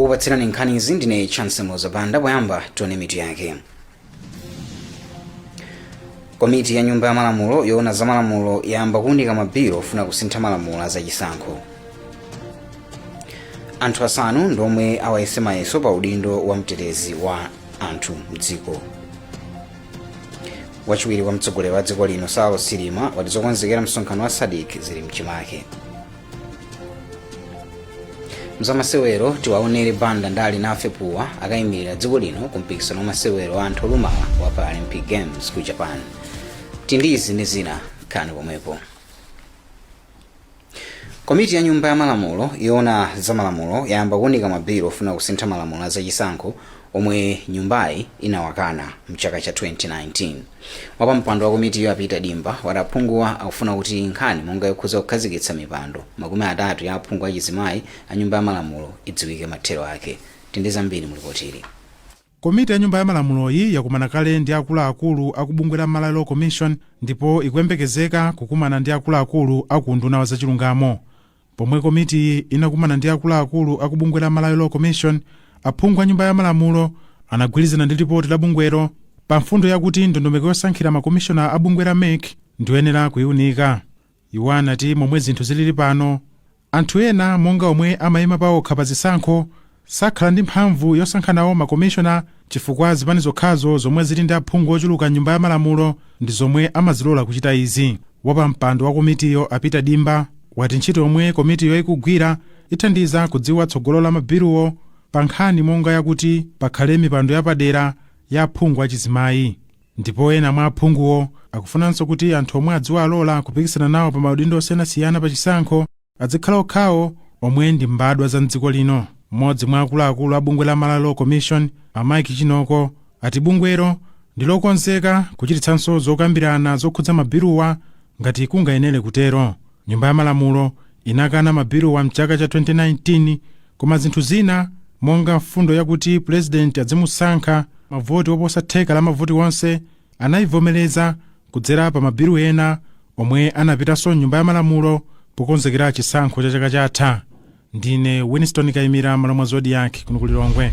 Wokupatsirani nkhanizi ndine Chance Muzabanda. Poyamba tione mitu yake. Komiti ya Nyumba ya Malamulo yoona za malamulo yayamba kuunika mabilo ofuna kusintha malamulo a zachisankho. Anthu asanu ndiomwe awayese mayeso pa udindo wa mtetezi wa anthu mdziko. Wachiwiri kwa mtsogoleri wa dziko lino Saulos Chilima wati zokonzekera msonkhano wa SADC zili mchimake. Mzamasewero, Tiwaonere Banda ndi Alinafe Puwa akayimirira dziko lino ku mpikisano wa masewero a anthu olumala wa Paralympic Games ku Japan. Tindizi ndi zina, khalani pomwepo. Komiti ya Nyumba ya Malamulo yoona za malamulo yayamba kuunika mabilo ofuna kusintha malamulo a zachisankho omwe nyumbayi inawakana mchaka cha 2019. Wapampando wa komitiyo a Peter Dimba wati aphunguwa akufuna kuti nkhani monga yokhuza kukhazikitsa mipando 30 ya aphungu achizimayi a Nyumba ya Malamulo idziwike mathero ake. Tindi zambiri mulipotili. Komiti ya Nyumba ya Malamuloyi yakumana kale ndi akuluakulu aku bungwe la Malawi Law Commission ndipo ikuyembekezeka kukumana ndi akuluakulu aku unduna wa zachilungamo. Pomwe komitiyi inakumana ndi akuluakulu aku bungwe la Malawi Law Commission, aphungu a Nyumba ya Malamulo anagwirizana ndi lipoti la bungwelo pa mfundo yakuti ndondomeko yosankhira makomishona a bungwe la MEC ndiyoyenera kuyiunika. Iwo anati momwe zinthu zilili pano, anthu ena monga omwe amayima paokha pa zisankho sakhala ndi mphamvu yosankha nawo makomishona chifukwa zipani zokhazo zomwe zili ndi aphungu ochuluka m'Nyumba ya Malamulo ndi zomwe amazilola kuchita izi. Wapampando wa komitiyo a Peter Dimba wati ntchito yomwe komitiyo ikugwira ithandiza kudziwa tsogolo la mabiluwo pa nkhani monga yakuti pakhale mipando yapadera ya aphungu achizimayi. Ndipo ena mwa aphunguwo akufunanso kuti anthu omwe adziwalola kupikisana nawo pa maudindo osiyanasiyana pa chisankho adzikhala okhawo omwe ndi mbadwa za mdziko lino. Mmodzi mwa akuluakulu a bungwe la Malawi Law Commission, a Mike Chinoko, ati bungwelo ndi lokonzeka kuchititsanso zokambirana zokhudza mabiluwa ngati kungayenere kutero. Nyumba ya Malamulo inakana mabiluwa mchaka cha 2019, koma zinthu zina monga mfundo yakuti purezidenti adzimusankha mavoti oposa theka la mavoti onse anayivomereza kudzera pa mabilu ena omwe anapitanso m'Nyumba ya Malamulo pokonzekera chisankho cha chaka chatha. Ndine Winston Kaimira, malo mwa Zodiak, kuno ku Lilongwe.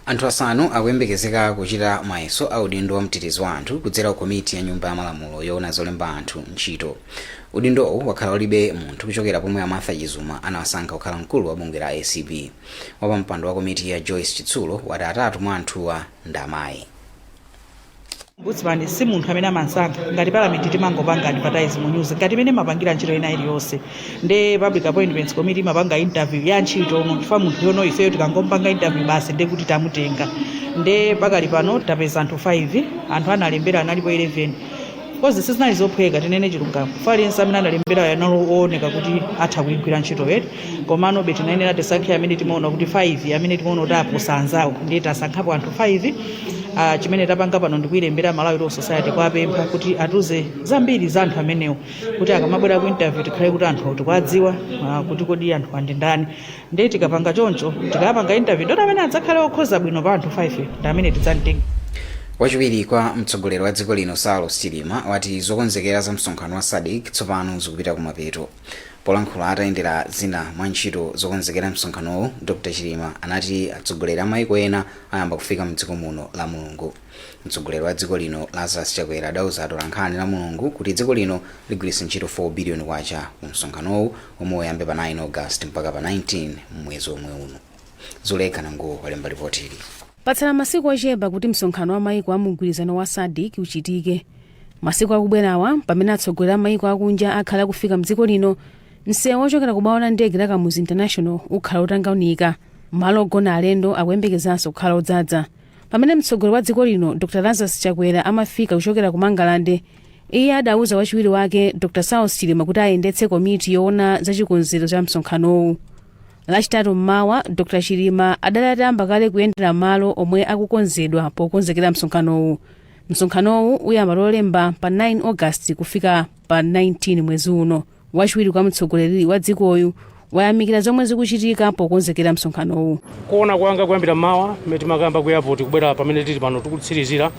Anthu asanu akuyembekezeka kuchita mayeso a udindo wa mtetezi wa anthu kudzera ku komiti ya Nyumba ya Malamulo yoona zolemba anthu ntchito. Udindowu wakhala ulibe munthu kuchokera pomwe a Martha Chizuma anawasankha kukhala mkulu wa bungwe la ACB. Wapampando wa komiti ya Joyce Chitsulo wati atatu mwa anthuwa ndi amayi. Ombudsman si munthu amene amasankha ngati Parliament. Timangopanga advertise mu news ngati imene imapangira ntchito ina iliyonse. Nde Public Appointments Committee imapanga interview ya ntchito uno, chifukwa munthu yono ifeyo tikangompanga interview basi, nde kuti tamutenga. Nde pakali pano tapeza anthu 5. Anthu analembera analipo 11. Of course sizinali zophweka, tinene chilungamo, chifukwa aliyense amene analembera anali ooneka kuti atha kuyigwira ntchito yetu, komano be tinayenera tisankhe amene timaona kuti 5 amene timaona kuti aposa anzawo. Ndiye tasankhapo anthu 5. Chimene tapanga pano ndikuyilembera Malawi Law Society kuwapempha kuti atiuze zambiri za anthu amenewo, kuti akamabwera ku interview tikhale kuti anthu tikuwadziwa, kuti kodi anthu andi ndani. Ndiye tikapanga choncho, tikapanga interview, ndoti amene adzakhale okhoza bwino pa anthu 5 ndi amene tidzamtenga. Wachiwiri kwa mtsogoleri wa dziko lino Saulos Chilima wati zokonzekera za msonkhano wa SADC tsopano zikupita kumapeto. Polankhula atayendera zina mwa ntchito zokonzekera msonkhanowu, Dr Chilima anati atsogoleri a maiko ena ayamba kufika mdziko muno la Mulungu. Mtsogoleri wa dziko lino Lazarus Chakwera adauza atolankhani la Mulungu kuti dziko lino ligwiritsa ntchito 4 biliyoni kwacha ku msonkhanowu omwe uyambe pa 9 August mpaka pa 19 mwezi omwe uno. Zulekha Nanguwo walemba ripoti ili. Patsala masiku ochepa kuti msonkhano wa maiko a mugwirizano wa SADC uchitike. Masiku akubwerawa, pamene atsogoleri a maiko akunja akhala akufika mdziko lino, msewu wochokera ku bwalo la ndege la Kamuzu International ukhala utanganika. Malo ogona alendo akuyembekezanso kukhala odzaza. Pamene mtsogoleri wa dziko lino Dr Lazarus Chakwera amafika kuchokera ku Mangalande, iye adauza wachiwiri wake Dr Saulos Chilima kuti ayendetse komiti yoona za chikonzero cha msonkhanowu. Lachitatu mmawa, Dr Chilima adali atayamba kale kuyendera malo omwe akukonzedwa pokonzekera msonkhanowu. Msonkhanowu uyamba Lolemba pa 9 August kufika pa 19 mwezi uno. Wachiwiri kwa mtsogoleri wa dzikoyu wayamikira zomwe zikuchitika pokonzekera msonkhanowu. Kuona kwanga, kuyambira mawa mmene timakamba ku airport kubwera pamene tili pano tikutsirizira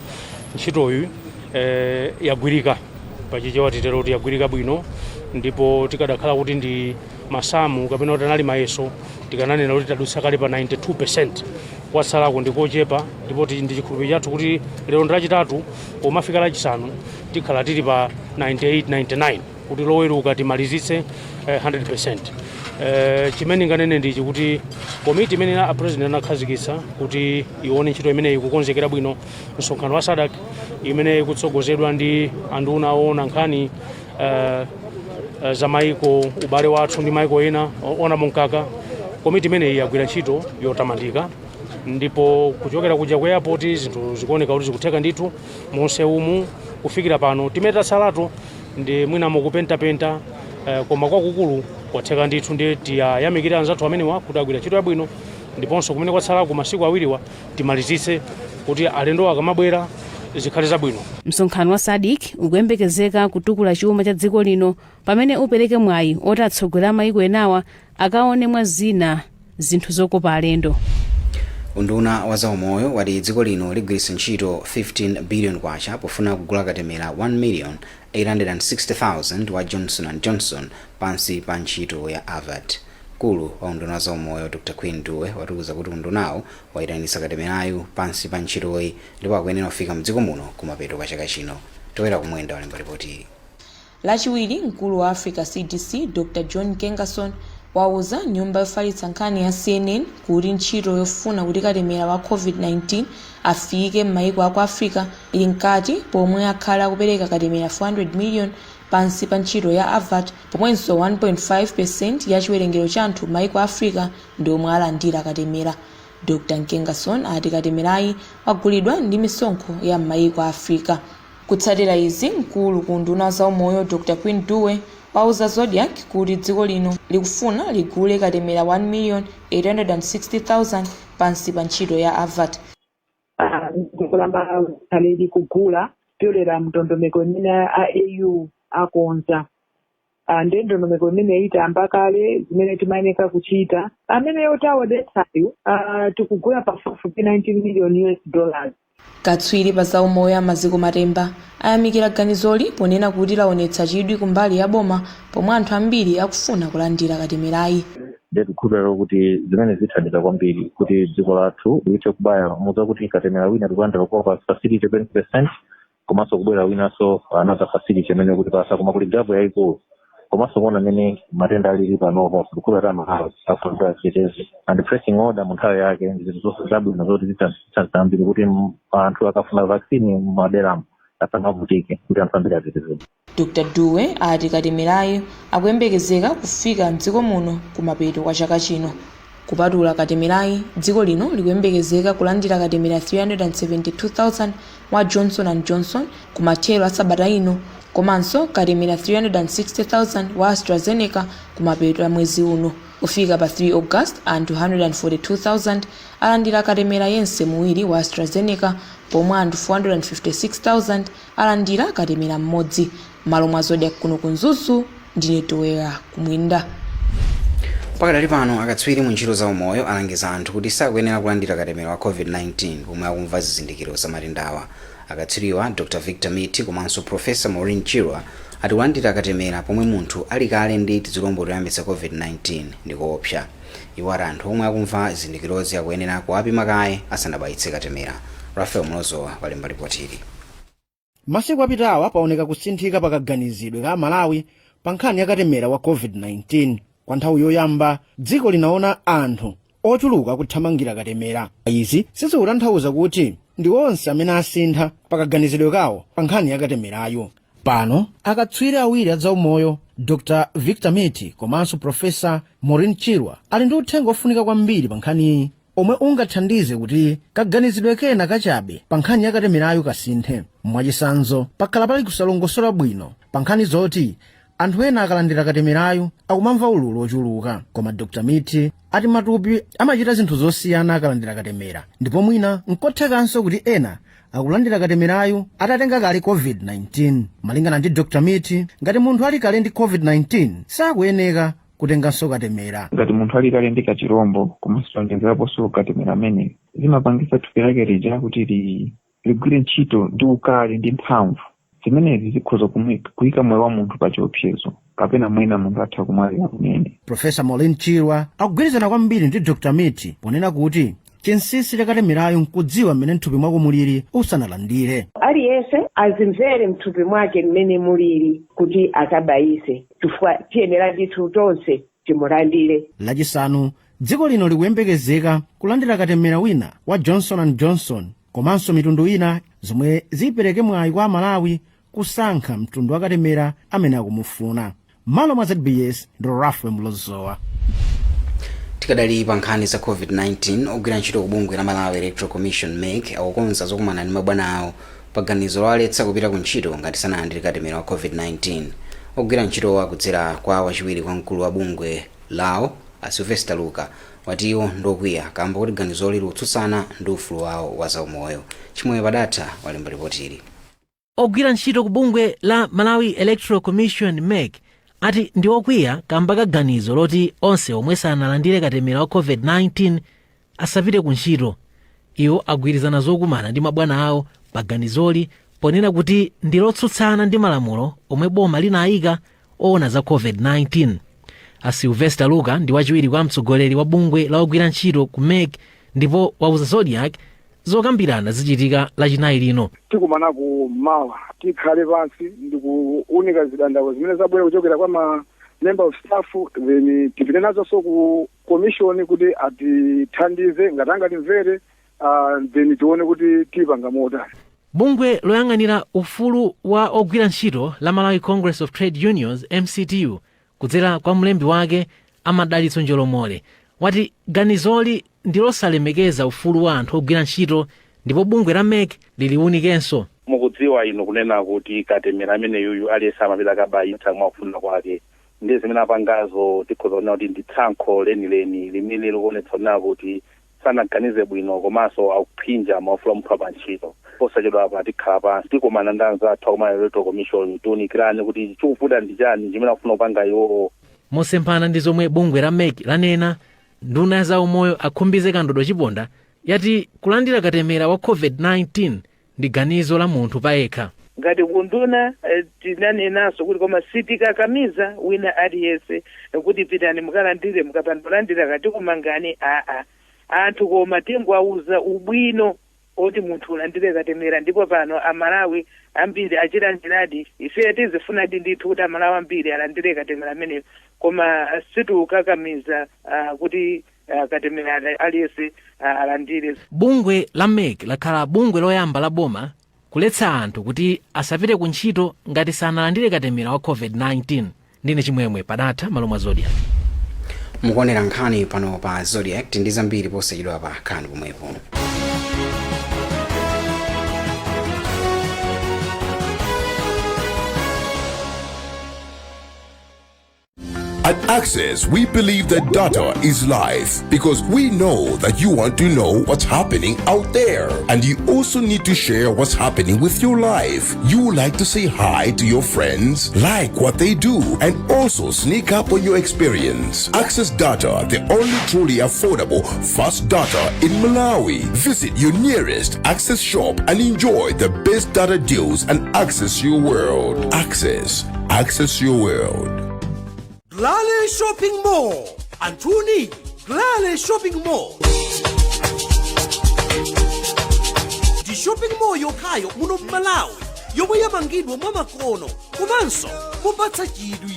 ntchitoyi, yagwirika. Pachichewa titero kuti yagwirika bwino, ndipo tikadakhala kuti ndi Masamu kapena kuti anali mayeso, tikananena kuti tadutsa kale pa 92. Kwatsalako ndikochepa, ndipo ndi chikhulupiriro chathu kuti lero ndi Lachitatu, pomafika Lachisanu tikhala tili pa 98, 99, kuti Loweruka timalizitse 100. Chimene nganene ndichi kuti komiti imene a President anakhazikitsa kuti ione ntchito imeneyi, kukonzekera bwino msonkhano wa SADC, imene ikutsogozedwa ndi anduna oona nkhani za maiko, ubale wathu ndi maiko ena, ona Mkaka, komiti imeneyi yagwira ntchito yotamandika. Ndipo kuchokera kuja ku airport zinthu zikuoneka kuti zikutheka ndithu monse umu kufikira pano. Timene tatsalatu ndi mwina mukupentapenta, koma kwakukulu kwatheka ndithu. Ndi tiyayamikire anzathu amenewa kuti agwira ntchito yabwino, ndiponso kumene kwatsalako masiku awiriwa timalizitse kuti alendo akamabwera zikhale zabwino. Msonkhano wa SADC ukuyembekezeka kutukula chuma cha dziko lino pamene upereke mwayi oti atsogoleri a mayiko enawa akaone mwa zina zinthu zokopa alendo. Unduna wa zaumoyo wati dziko lino ligwiritsa ntchito 15 billion kwacha pofuna kugula katemera 1 million 860,000 wa Johnson and Johnson pansi pa ntchito ya AVAT. Mkulu wa unduna wa zaumoyo, Dr Queen Dewey, watiuza kuti undunawo wayitanitsa katemerayu pansi pa ntchitoyi ndipo akuyenera kufika mdziko muno kumapeto kwa chaka chino. Toera Kumwenda walemba ripoti. Lachiwiri, mkulu wa Africa CDC, Dr John Nkengasong, wauza nyumba yofalitsa nkhani ya CNN kuti ntchito yofuna kuti katemera wa COVID-19 afike m'mayiko aku Africa ili mkati, pomwe akhala akupereka katemera 400 million pansi pa ntchito ya AVAT, pomwenso 1.5 ya chiwerengero cha anthu m'mayiko a Africa ndi omwe alandira katemera. Dr Nkengasong ati katemerayi wagulidwa ndi misonkho ya m'mayiko a Africa. Kutsatira izi, mkulu ku unduna zaumoyo, Dr Queen Dewey, wauza Zodiak kuti dziko lino likufuna ligule katemera 1 million 860,000 pansi pa ntchito ya AVAT. Dziko la Malawi likhale likugula kupyolera mndondomeko imene a AU akonza. Ndiye ndondomeko imene itamba kale zimene timayeneka kuchita amene yotawadetsayo, tikugula pafupifupi 19 million US dollars. Katswiri pa zaumoyo a Maziko Matemba ayamikira ganizoli ponena kuti laonetsa chidwi kumbali ya boma, pomwe anthu ambiri akufuna kulandira katemerayi. Ndiye tikukhulupirira kuti zimene zithandiza kwambiri kuti dziko lathu lithe kubaya muza kuti katemera wina tikulandira kupa facility 20%, komanso kubwera winanso another facility imene kuti pasa, koma kuli gap yayikulu. Komanso kuona mmene matenda alili panopo, tikukhulupirira Malawi afuna chiteteze and pressing order mu nthawi yake ndi zinthu zonse zabwino zoti zithandiza ambiri kuti anthu akafuna vaccine mumaderamo asamavutike, kuti anthu ambiri atetezedwe. Dr Dewey ati katemerayo akuyembekezeka kufika mdziko muno kumapeto kwa chaka chino. Kupatula katemerayi, dziko lino likuyembekezeka kulandira katemera 372,000 wa Johnson and Johnson kumathero a sabata ino, komanso katemera 360,000 wa AstraZeneca kumapeto a mwezi uno. Kufika pa 3 August, anthu 142,000 alandira katemera yense muwiri wa AstraZeneca, pomwe anthu 456,000 alandira katemera mmodzi. Malo mwa Zodiak kuno ku Mzuzu, ndine Toera Kumwinda. Pakadali pano, akatswiri mu ntchito za umoyo alangiza anthu kuti sakuyenera kulandira katemera wa COVID-19 pomwe akumva zizindikiro za matendawa. Akatswiriwa, Dr Victor Miti komanso Professor Maureen Chirwa, ati kulandira katemera pomwe munthu ali kale ndi tizilombo toyambitsa COVID-19 ndikoopsa. Iwo ati anthu omwe akumva zizindikirozi akuyenera kuwapima kaye asanabayitse katemera. Rafael Mlozowa walemba ripotili. Masiku apitawa paoneka kusinthika pakaganizidwe ka Malawi pa nkhani ya katemera wa COVID-19. Kwa nthawi yoyamba dziko linaona anthu ochuluka kuthamangira katemera. Izi sizikutanthauza kuti ndi onse amene asintha pakaganizidwe kawo pa nkhani ya katemerayo. Pano akatswiri awiri adzaumoyo, Dr Victor Miti komanso Professor Maureen Chirwa, ali ndi uthenga ofunika kwambiri pa nkhaniyi omwe ungathandize kuti kaganizidwe kena kachabe pa nkhani ya katemerayo kasinthe. Mwachitsanzo, pakhala pali kusalongosola bwino pa nkhani zoti anthu ena akalandira katemerayo akumamva ululu ochuluka, koma Dr Miti ati matupi amachita zinthu zosiyana akalandira katemera, ndipo mwina nkothekanso kuti ena akulandira katemerayo atatenga kale COVID-19. Malingana ndi Dr Miti, ngati munthu ali kale ndi COVID-19 sakuyeneka kutenganso katemera. Ngati munthu ali kale ndi kachirombo komanso tionjezeraponso katemera amene, zimapangisa thupi lake lija kuti ligwire ntchito ndi ukali ndi mphamvu. Zimenezi zikhoza kuyika moyo wa munthu pa chiopsezo kapena mwina munthu atha kumwalira kumene. Profesa Maureen Chirwa akugwirizana kwambiri ndi Dr Miti ponena kuti chinsinsi chakatemerayo nkudziwa mmene mthupi mwako mulili usanalandire. Aliyense azimvere mthupi mwake mmene mulili kuti akabayise, chifukwa tiyenera ndithu tonse timulandire. Lachisanu dziko lino likuyembekezeka kulandira katemera wina wa Johnson and Johnson komanso mitundu ina zomwe zipereke mwayi kwa Amalawi kusankha mtundu wa katemera amene akumufuna. Malo mwa ZBS ndi Rafael Mlozowa. Tikadali pa nkhani za COVID-19, ogwira ntchito ku bungwe la Malawi Electoral Commission, MEC, akukonza zokumana ndi mabwana awo pa ganizo lowaletsa kupita ku ntchito ngati sanalandire katemera wa COVID-19. Ogwira ntchitowa, kudzera kwa wachiwiri kwa mkulu wa bungwe lawo a Sylvester Luka, wati iwo ndokwiya kamba kuti ganizoli likutsutsana ndi ufulu wawo wa zaumoyo. Chimwemwe Padatha walemba ripotili. Ogwira ntchito ku bungwe la Malawi Electoral Commission, MEC, ati ndi okwiya kamba ka ganizo loti onse omwe sanalandire katemera wa COVID-19 asapite ku ntchito. Iwo agwirizana zokumana ndi mabwana awo pa ganizoli ponena kuti ndi lotsutsana ndi malamulo omwe boma linayika oona za COVID-19. A Sylvester Luka ndi wachiwiri kwa mtsogoleri wa bungwe la ogwira ntchito ku MEC ndipo wauza Zodiak zokambirana zichitika Lachinayi lino. Tikumana ku mawa, tikhale pansi ndikuunika zidandaulo zimene zabwera kuchokera kwa ma member of staff, then tipite nazonso ku commission kuti atithandize ngati angatimvere, then tione kuti tipanga motani. Bungwe loyang'anira ufulu wa ogwira ntchito la Malawi Congress of Trade Unions, MCTU, kudzera kwa mlembi wake Amadalitso Njolomole, wati ganizoli ndi losalemekeza ufulu wa anthu ogwira ntchito ndipo bungwe la MEC liliwunikenso. Mukudziwa inu kunena kuti katemera amene yuyu aliyense amapita kabayitsa mwakufuna kwake, ndi zimene apangazo tikhoza kunena kuti ndi tsankho lenileni limene likuonetsa kunena kuti sanaganize bwino komanso akuphinja maufulu a munthu pa ntchito. Posachedwa apa tikhala pansi, tikumana ndi anzathu aku Malawi Electoral Commission, tiunikirane kuti chikuvuta ndi chani chimene akufuna kupanga iwowo. Mosemphana ndi zomwe bungwe la MEC lanena, nduna ya zaumoyo a Khumbize Kandodo Chiponda yati kulandira katemera wa COVID-19 ndi ganizo la munthu payekha. Ngati kunduna tinanenanso kuti koma sitikakamiza wina aliyense kuti pitani mukalandire, mukapanda kulandira katikumangani, aa anthu, koma tingwauza ubwino oti munthu ulandire katemera. Ndipo pano Amalawi ambiri achilandiradi. Ife tizifunadi ndithu kuti Amalawi ambiri alandire katemera ameneyo, koma sitikukakamiza kuti katemera aliyense alandire. Bungwe la MEC lakhala bungwe loyamba la boma kuletsa anthu kuti asapite ku ntchito ngati sanalandire katemera wa COVID-19. Ndine Chimwemwe Padatha, malo mwa Zodiak. Mukuonera nkhani pano pa Zodiak ndi zambiri posachedwa pa nkhani pomwepo. At Access, we believe that data is life because we know that you want to know what's happening out there. And you also need to share what's happening with your life. You like to say hi to your friends, like what they do, and also sneak up on your experience. Access Data, the only truly affordable fast data in Malawi. Visit your nearest Access shop and enjoy the best data deals and access your world. Access, access your world. Glale Shopping Mall, anthuni, Glale Shopping Mall ndi shopping mall yokhayo muno mMalawi yomwe yamangidwa mwamakono komanso mopatsa chidwi.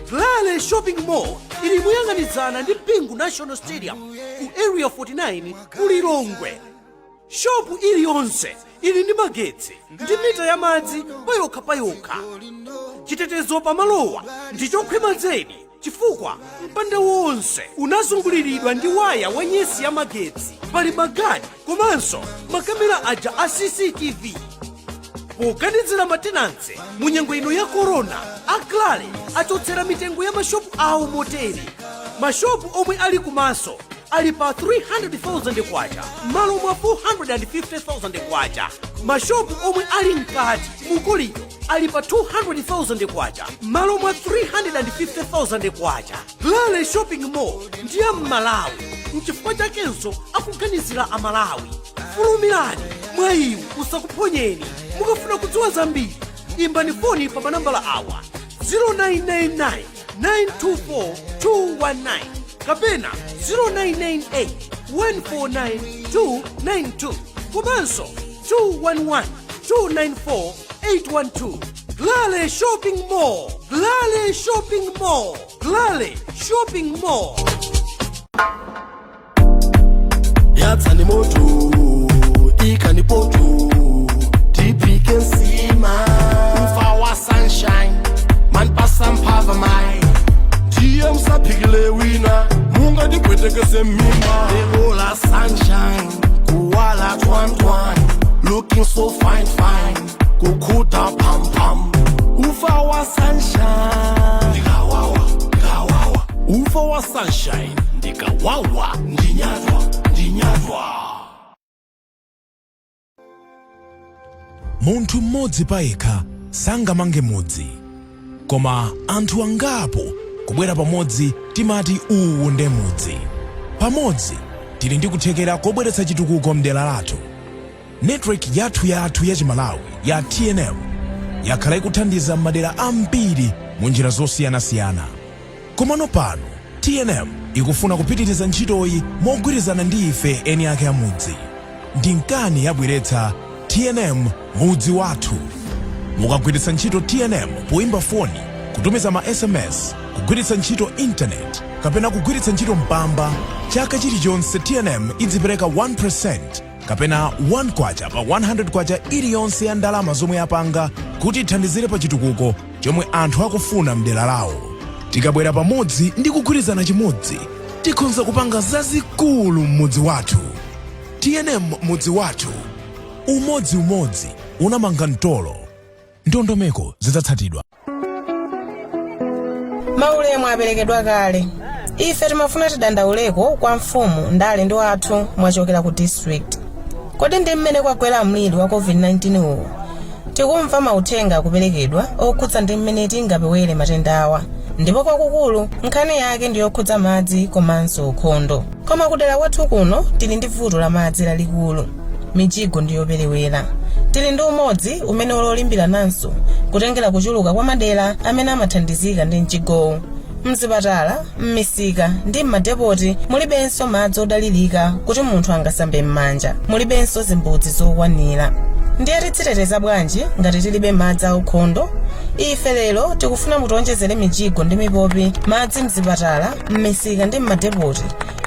Glale Shopping Mall ili moyang'anizana ndi Bingu National Stadium ku Area 49 ku Lilongwe. Shopu iliyonse ili ndi magetsi ndi mita ya madzi payokha payokha. Chitetezo pamalowa ndi chokhwima zedi chifukwa mpanda wonse unazunguliridwa ndi waya wa nyesi ya magetsi. Pali magadi komanso makamera aja a CCTV. Poganizira ma tenants mu nyengo ino ya korona, a Glale achotsera mitengo ya mashopu awo motere: mashopu omwe ali kumaso ali pa 300,000 kwacha m'malo mwa 450,000 kwacha, mashopu omwe ali mkati mu corridor ali pa 200,000 kwacha m'malo mwa 350,000 kwacha. Glale Shopping Mall ndi ya mMalawi, nchifukwa chakenso akuganizira Amalawi. Fulumirani, mwayiwu usakuphonyeni. Mukafuna kudziwa zambiri, imbani foni pa manambala awa: 0999 924 219 kapena 0998 149 292 komanso 211 294 812. Glale Shopping Mall, Glale Shopping Mall, Glale Shopping Mall. Yatsani moto, ikani poto, tiphike nsima. Ufa wa Sunshine manipasa mphava mai, ndiye msaphikile wina, mungatipwetekese mimba. Ebola Sunshine kuwala twantwan, looking so fine fine, kukhuta pam pam. Ufa wa Sunshine ndikawawa, ndikawawa. Ufa wa Sunshine ndikawawa, ndinyatwa, ndinyatwa. Munthu mmodzi payekha sangamange mudzi, koma anthu angapo kubwera pamodzi timati uwu nde mudzi. Pamodzi tili ndi kuthekera kobweretsa chitukuko mdera lathu. Network yathu yathu ya Chimalawi ya TNM yakhala ikuthandiza m'madera ambiri mu njira zosiyanasiyana. Komano pano TNM ikufuna kupitiriza ntchitoyi mogwirizana ndi ife eni ake amudzi. Ndi nkani yabweretsa TNM Mudzi Wathu. Mukagwiritsa ntchito TNM poimba foni, kutumiza ma SMS, kugwiritsa ntchito intaneti kapena kugwiritsa ntchito Mpamba, chaka chilichonse TNM idzipereka 1% kapena 1 kwacha pa 100 kwacha iliyonse ya ndalama zomwe yapanga kuti ithandizire pa chitukuko chomwe anthu akufuna mdera lawo. Tikabwera pamodzi ndi kugwirizana chimodzi, tikhonza kupanga zazikulu m'mudzi wathu. TNM Mudzi Wathu, umodziumodzi unamanga mtolo. Ndondomeko zidzatsatidwa. Maulemu aperekedwa kale. Ife timafuna tidandauleko kwa mfumu ndi alendo athu mwachokera ku district. Kodi ndi mmene kwagwera mliri wa COVID-19 uwu, tikumva mauthenga akuperekedwa okhudza ndi mmene tingapewere matenda awa, ndipo kwakukulu nkhani yake ndi yokhudza madzi komanso ukhondo. Koma kudera kwathu kuno tili ndi vuto la madzi lalikulu. Mijigo ndi yoperewera. Tili ndi umodzi umene ulolimbirananso kutengera kuchuluka kwa madera amene amathandizika ndi mjigowu. Mzipatala, m'misika ndi m'madepoti mulibenso madzi odalirika kuti munthu angasambe m'manja. Mulibenso zimbudzi zokwanira. Ndiye tidziteteza bwanji ngati tilibe madzi aukhondo? Ife lero tikufuna mutionjezere mijigo ndi mipopi madzi mzipatala, m'misika ndi m'madepoti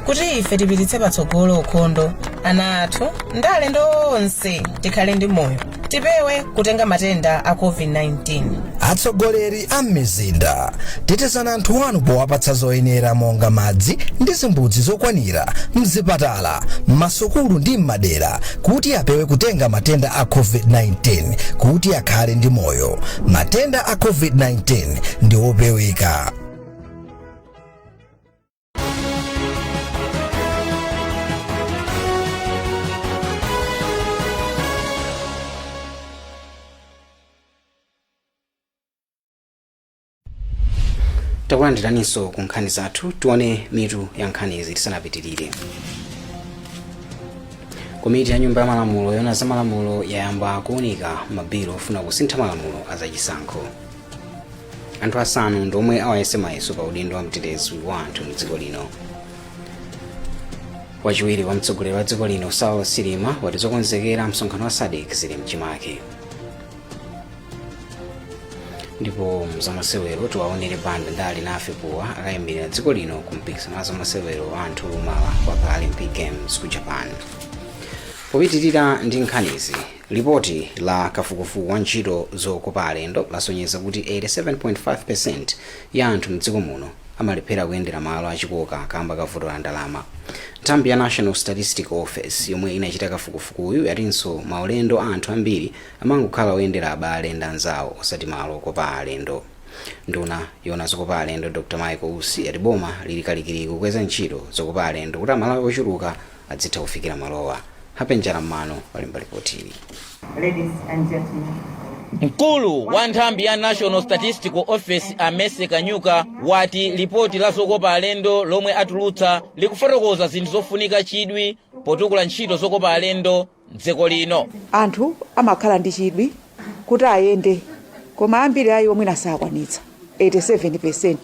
kuti ife tipititse patsogolo ukhondo, ana athu ndi alendo onse tikhale ndi moyo, tipewe kutenga matenda a COVID-19. Atsogoleri a m'mizinda, tetezani anthu anu powapatsa zoyenera monga madzi ndi zimbudzi zokwanira mzipatala, m'masukulu ndi m'madera kuti apewe kutenga matenda a COVID-19 kuti akhale ndi moyo. Matenda a COVID-19 ndi opeweka. Takulandiraninso ku nkhani zathu. Tione mitu ya nkhanizi tisanapitirire. Komiti ya Nyumba ya Malamulo yoona za malamulo yayamba kuunika mabilo ofuna kusintha malamulo a zachisankho. Anthu asanu ndi omwe awayese mayeso pa udindo wa mtetezi wa anthu mdziko lino. Wachiwiri wa mtsogoleri wa dziko lino Saulos Chilima wati zokonzekera msonkhano wa SADC zili mchimake. Ndipo mzamasewero, Tiwaonere Banda ndi Alinafe Puwa akayimirira dziko lino ku mpikisano wa zamasewero wa anthu olumala wa Paralympic Games ku Japan. Popitirira ndi nkhanizi, lipoti la kafukufuku wa ntchito zokopa alendo lasonyeza kuti 87.5% ya anthu mdziko muno amalephera kuyendera malo achikoka kamba ka vuto la ndalama. Nthambi ya National Statistical Office yomwe inachita kafukufukuyu yatinso maulendo a anthu ambiri amangokhala oyendera abale ndi anzawo osati malo okopa alendo. Nduna yoona zokopa alendo Dr Michael Usi yati boma lili kalikiliki kukweza ntchito zokopa alendo kuti Amalawi ochuluka adzitha kufikira malowa. Happy Njalam'mano walemba lipotili. Ladies and gentlemen. Mkulu wa nthambi ya National Statistical Office a Mercy Kanyuka wati lipoti la zokopa alendo lomwe atulutsa likufotokoza zinthu zofunika chidwi potukula ntchito zokopa alendo mdziko lino. Anthu amakhala ndi chidwi Kuti ayende, koma ambiri a iwo mwina sakwanitsa. 87%,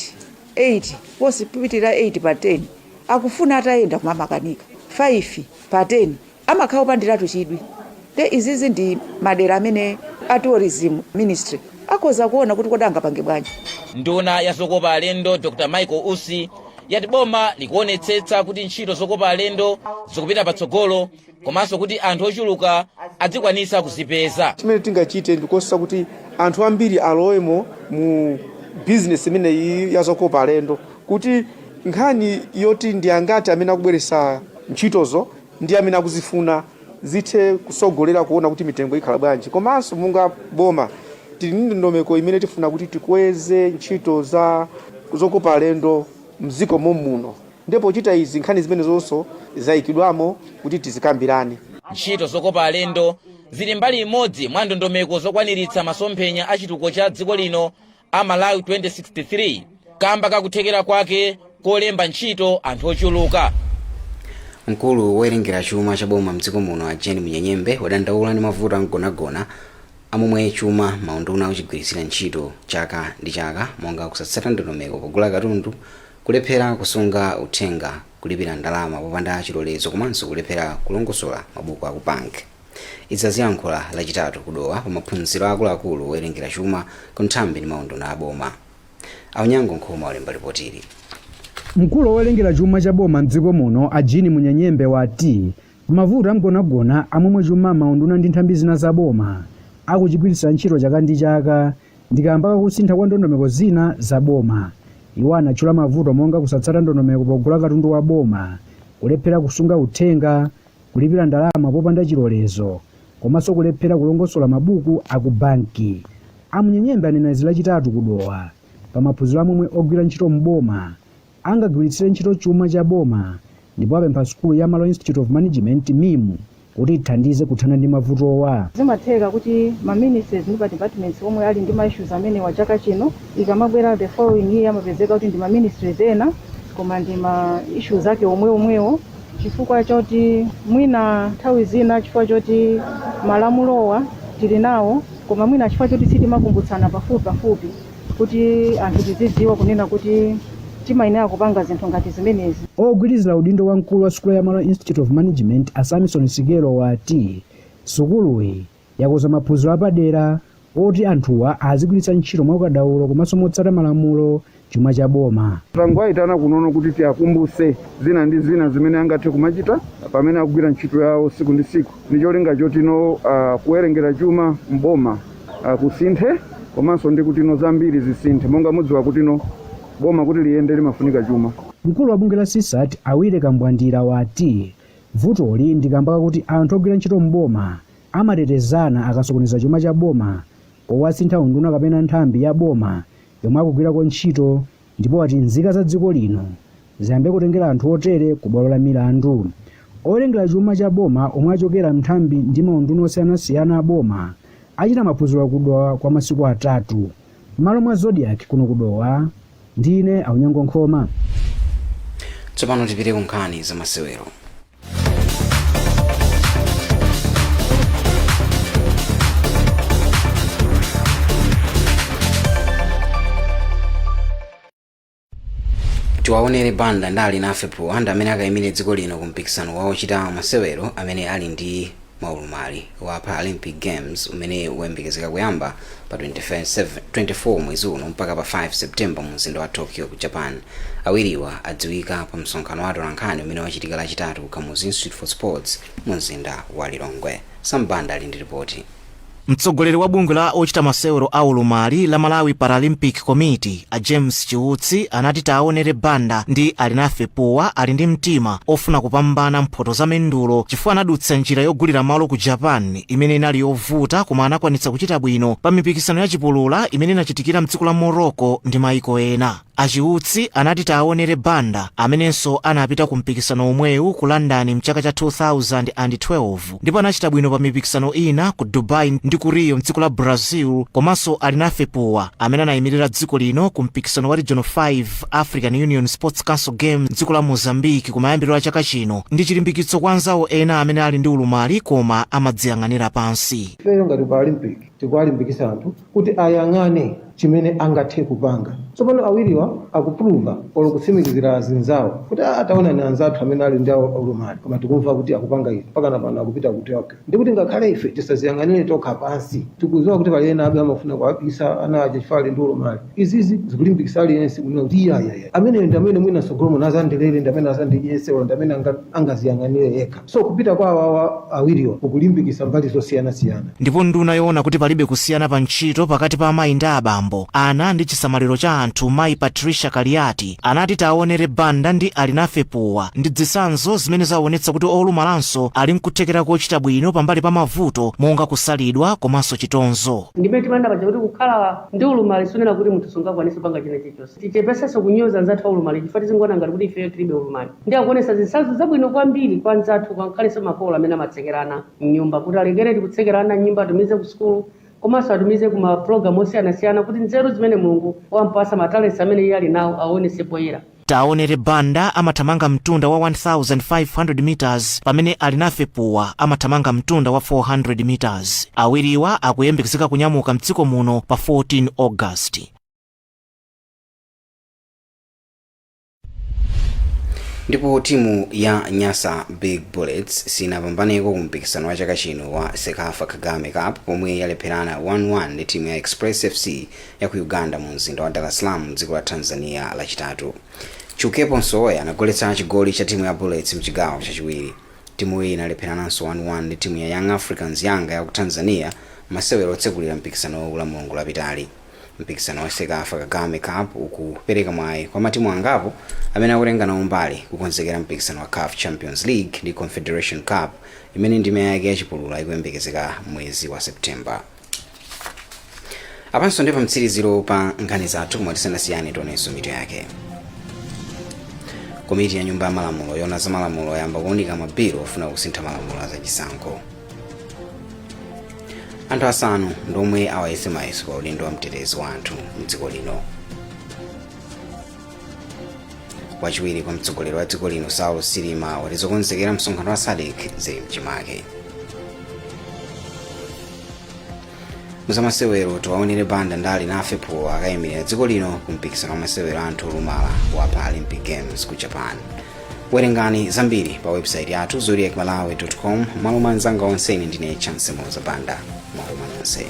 8 posipitirira 8 pa 10 akufuna atayenda koma amakanika. 5 pa 10 amakhala opandiratu chidwi. Nde izizi ndi madera amene a Tourism Ministry akhoza kuona kuti kodi angapange bwanji. Nduna ya zokopa alendo Dr Michael Usi yati boma likuonetsetsa kuti ntchito zokopa alendo zikupita patsogolo komanso kuti anthu ochuluka adzikwanisa kuzipeza. Chimene tingachite ndikosa kuti anthu ambiri alowemo mu bizinesi imeneyi ya zokopa alendo, kuti nkhani yoti ndi angati amene akubweretsa ntchitozo ndi amene akuzifuna zithe kusogolera kuona kuti mitengo ikhala bwanji. Komanso monga boma tili ndi ndondomeko imene tifuna kuti tikweze ntchito za zokopa alendo mdziko momuno, ndipo pochita izi nkhani zimene zonso zayikidwamo kuti tizikambirane. Ntchito zokopa alendo zili mbali imodzi mwa ndondomeko zokwaniritsa masomphenya a chitukuko cha dziko lino a Malawi 2063 kamba kakuthekera kwake kolemba ntchito anthu ochuluka. Mkulu wowerengera chuma cha boma mdziko muno a Jane Munyenyembe wadandaula ndi mavuto amgonagona amomwe chuma maunduna akuchigwiritsira ntchito chaka ndi chaka, monga kusatsata ndondomeko pogula katundu, kulephera kusunga uthenga, kulipira ndalama popanda chilolezo komanso kulephera kulongosola mabuku aku banki. Izi aziyankhula Lachitatu ku Dowa pa maphunziro akuluakulu owerengera chuma ku nthambi ndi maunduna a boma. Aunyango Nkhoma walemba ripotili. Mkulu wowerengera chuma cha boma mdziko muno a Jean Munyenyembe wati mavuto amgonagona amomwe chuma maunduna ndi nthambi zina za boma akuchigwiritsira ntchito chaka ndi chaka ndi kamba kakusintha kwa ndondomeko zina za boma. Iwo anatchula mavuto monga kusatsata ndondomeko pogula katundu wa boma, kulephera kusunga uthenga, kulipira ndalama popanda chilolezo komanso kulephera kulongosola mabuku aku banki. A Munyenyembe anena izi Lachitatu ku Dowa pa maphunziro amomwe ogwira ntchito m'boma angagwiritsire ntchito chuma cha boma, ndipo apempha sukulu ya Malawi Institute of Management, MIM, kuti ithandize kuthana ndi mavutowa. Zimatheka kuti ma ministries ndi ma departments omwe ali ndi ma issues amenewa chaka chino, ikamabwera the following year amapezeka kuti ndi ma ministries ena koma ndi ma issues ake omwe omwewo, chifukwa choti mwina nthawi zina chifukwa choti malamulowa tili nawo, koma mwina chifukwa choti sitimakumbutsana pafupi pafupi kuti anthu tizidziwa kunena kuti timayenera kupanga zinthu ngati zimenezi. Ogwirizira udindo wa mkulu wa sukulu ya Malawi Institute of Management a Samson Sikelo wati sukuluyi yakonza maphunziro apadera oti anthuwa azigwiritsa ntchito mwaukadaulo komanso motsata malamulo chuma cha boma. Tangowayitana kunono kuti tiakumbuse zina ndi zina zimene angathe kumachita pamene akugwira ntchito yawo siku ndi siku, ndi cholinga chotino kuwerengera chuma mboma kusinthe, komanso ndi kutino zambiri zisinthe, monga mudziwa kutino boma kuti liyende limafunika chuma. Mkulu wa bungwe la CSAT a Willy Kambwandira wati vutoli ndi kamba kakuti anthu ogwira ntchito mboma amatetezana akasokoneza chuma cha boma powasintha unduna kapena nthambi ya boma yomwe akugwirako ntchito, ndipo wati nzika za dziko lino ziyambe kutengera anthu otere ku bwalo la milandu. Owerengera chuma cha boma omwe achokera m'nthambi ndi maunduna osiyanasiyana a boma achita maphunziro ku Dowa kwa masiku 3. M'malo mwa Zodiak kuno ku Dowa, ndine Aunyango Nkhoma. Tsopano tipite ku nkhani za masewero. Tiwaonere Banda ndi Alinafe Phuwa ndi amene akayimire dziko lino ku mpikisano wa ochita masewero amene ali ndi maulumali wa Paralympic Games umene ukuyembekezeka kuyamba pa 24 mwezi uno mpaka pa 5 September mu mzinda wa Tokyo ku Japan. Awiriwa adziwika pa msonkhano wa atolankhani umene wachitika Lachitatu ku Kamuzu Institute for Sports mu mzinda wa Lilongwe. Sam Banda ali ndi ripoti. Mtsogoleri wa bungwe la ochita masewero a ulumali la Malawi Paralympic Committee a James Chiutsi anati Taonere Banda ndi Alinafe Puwa ali ndi mtima ofuna kupambana mphoto za mendulo chifukwa anadutsa njira yogulira malo ku Japan imene inali yovuta, koma anakwanitsa kuchita bwino pa mipikisano ya chipulula imene inachitikira mdziko la Morocco ndi maiko ena. Achiutsi anati Taonere Banda, amenenso anapita ku mpikisano omwewu ku London mchaka cha 2012 ndipo anachita bwino pa mipikisano ina ku Dubai ndi ku Rio mdziko la Brazil, komanso Alinafe Puwa, amene anayimirira dziko lino ku mpikisano wa Regional 5 African Union Sports Council Games mdziko la Mozambique kumayambiriro a chaka chino, ndi chilimbikitso kwa anzawo ena amene ali ndi ulumali koma amadziyang'anira pansi. Ifeyo ngati Paralympic tikuwalimbikitsa anthu kuti ayang'ane chimene angathe kupanga. Tsopano awiriwa akuprova olo kutsimikizira azinzawo kuti ataona ni anzathu amene ali ndi ulumali, koma tikumva kuti akupanga izi, mpaka napano akupita ku Tokyo, ndikuti ngakhale ife tisaziyang'anire tokha pansi. Tikudziwa kuti pali ena abe amafuna kuwabisa ana aja chifukwa ali ndi ulumali. Izizi zikulimbikitsa aliyense kunena kuti iyayaya, ameneyo ndi amene mwina tsogolo muno azandilere, ndi amene azandidyese, olo ndi amene angaziyang'anire yekha. So kupita kwa awawa awiriwa kukulimbikitsa mbali zosiyanasiyana. Ndipo nduna yoona kuti palibe kusiyana pa ntchito pakati pa amayi ndi abambo, ana ndi chisamaliro cha anthu, mayi Patricia Kaliati, anati Taonere Banda ndi Alinafe Puwa ndi zitsanzo zimene zaonetsa kuti olumalanso ali nkuthekera kochita bwino pambali pa mavuto monga kusalidwa komanso chitonzo. Ndimene timanena paja kuti kukhala ndi ulumali sunena kuti munthu sungakwanise kupanga china chilichonse. Tichepesenso kunyoza anzathu a ulumali, chifukwa tizingoona ngati kuti ifeyo tilibe ulumali. Ndi akuonesa zitsanzo zabwino kwambiri kwa anzathu, ngakhalenso makolo amene amatsekerana mnyumba, kuti alekereti kutsekerana mnyumba, atumize ku sukulu komanso atumize ku mapulogalamu osiyanasiyana, kuti nzeru zimene Mulungu wampasa, matalents amene iye ali nawo, aonese poyera. Taonere Banda amathamanga mtunda wa 1500 meters, pamene Alinafe Puwa amathamanga mtunda wa 400 meters. Awiriwa akuyembekezeka kunyamuka mdziko muno pa 14 August. Ndipo timu ya Nyasa Big Bullets sinapambaneko ku mpikisano wa chaka chino wa CECAFA Kagame Cup, pomwe yalepherana 1-1 ndi timu ya Express FC ya ku Uganda mu mzinda wa Dar es Salaam mdziko la Tanzania Lachitatu. Chiukepo Msowoya anagoletsa chigoli cha timu ya Bullets mchigawo chachiwiri. Timuyi inalepherananso 1-1 ndi timu ya Young Africans, Yanga, ya ku Tanzania masewero otsekulira mpikisanowu la Mulungu lapitali. Mpikisano wa CECAFA Kagame Cup ukupereka mwayi kwa matimu angapo amene akutenga nawo mbali kukonzekera mpikisano wa CAF Champions League ndi Confederation Cup, imene ndime yake yachipulula ikuyembekezeka mwezi wa September. Apanso ndi pamtsiriziro pa nkhani zathu, koma tisanasiyane tionenso mitu yake. Komiti ya Nyumba ya Malamulo yoona za malamulo yayamba kuunika mabilo ofuna kusintha malamulo azachisankho. Anthu asanu ndomwe awayese mayeso pa udindo wa mtetezi wa anthu mdziko lino. Wachiwiri kwa mtsogoleri wa dziko lino Saulos Chilima wati zokonzekera msonkhano wa SADC zili mchimake. Muzamasewero, Tiwaonere Banda ndi Alinafe Puwa akayimirira dziko lino ku mpikisano wa masewero a anthu olumala wa Paralympic Games ku Japan. Werengani zambiri pa website yathu zodiakmalawi.com. Malo mwa anzanga onse, ine ndine Chance Moza Banda. Mwakoma nonse.